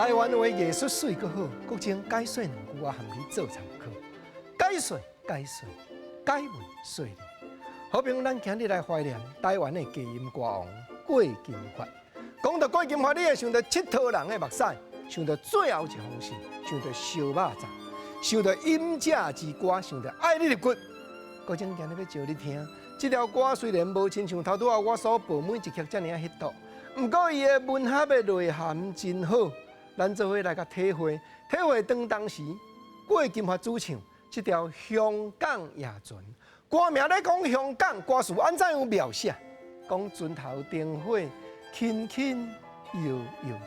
台灣話藝術媠閣好，國情解說兩句，我含你做參考。解說解說，解文說理。好朋友，咱今日來懷念台灣的低音歌王郭金發。講到郭金發，你會想到𨑨迌人的目屎，想到最後一封信，想到燒肉粽，想到隱者之歌，想到愛你入骨。國情今日欲招你聽，這條歌雖然無親像頭拄仔我所報每一曲遮爾仔彼度，毋過伊的文學的內涵真好，咱做伙來共體會，體會當當時郭金發主唱這條《香港夜船》。歌名咧講香港，歌詞按怎樣描寫？講船頭燈火，輕輕搖搖人，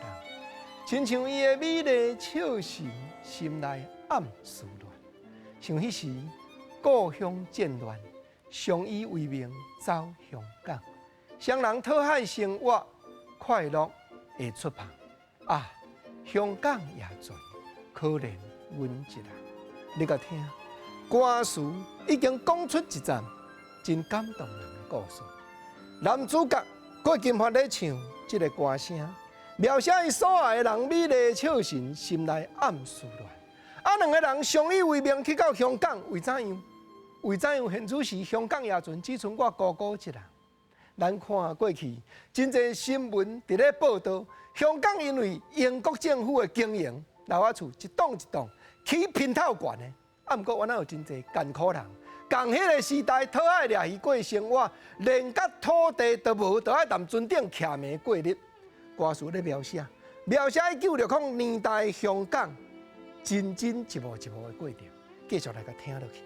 親像伊的美麗笑神，心內暗思亂。想彼時故鄉戰亂，相依為命走香港，雙人討海生活，快樂會出帆。啊，香港夜船，可憐阮一人。你共聽，歌詞已經講出一段真感動人的故事。男主角郭金發咧唱這个歌聲，描寫伊所愛的人美麗笑神，心內暗思亂。啊，兩个人相依為命去到香港，為怎樣？為怎樣？現此時香港夜船只賰我孤孤一人。咱看過去真濟新聞佇咧報道，香港因為英國政府的經營，樓仔厝一棟一棟起姘頭懸的。啊，毋過原來有真濟艱苦人，仝彼个時代討海掠魚過生活，連佮土地都無，都愛踮船頂徛暝過日。歌詞咧描寫，描寫1960年代香港真真一幕一幕的過程，繼續來共聽落去。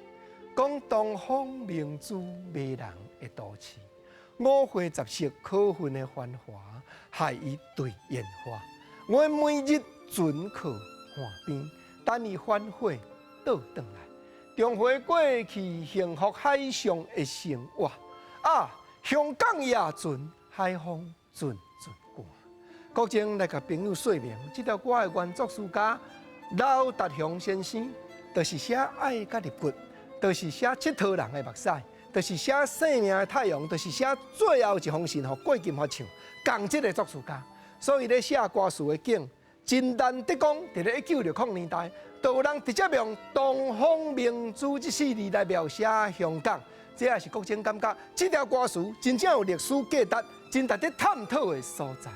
講東方明珠迷人的都市，五花十色可恨的繁華，害伊墜煙花。我每日船靠岸邊，等伊反悔倒轉來，重回過去幸福海上的生活。啊，香港夜船，海風陣陣寒。國情來共朋友說明，這條歌的原作詞家劉達雄先生，就是寫愛佮入骨，就是寫𨑨迌人的目屎，就是寫生命的太陽，就是寫最後一封信，予郭金發唱，仝這个作詞家，所以咧寫歌詞的景，真難得講，佇咧1960年代，就有人直接用東方明珠這四字來描寫香港，這也是國情感覺，這條歌詞真正有歷史價值，真值得探討的所在。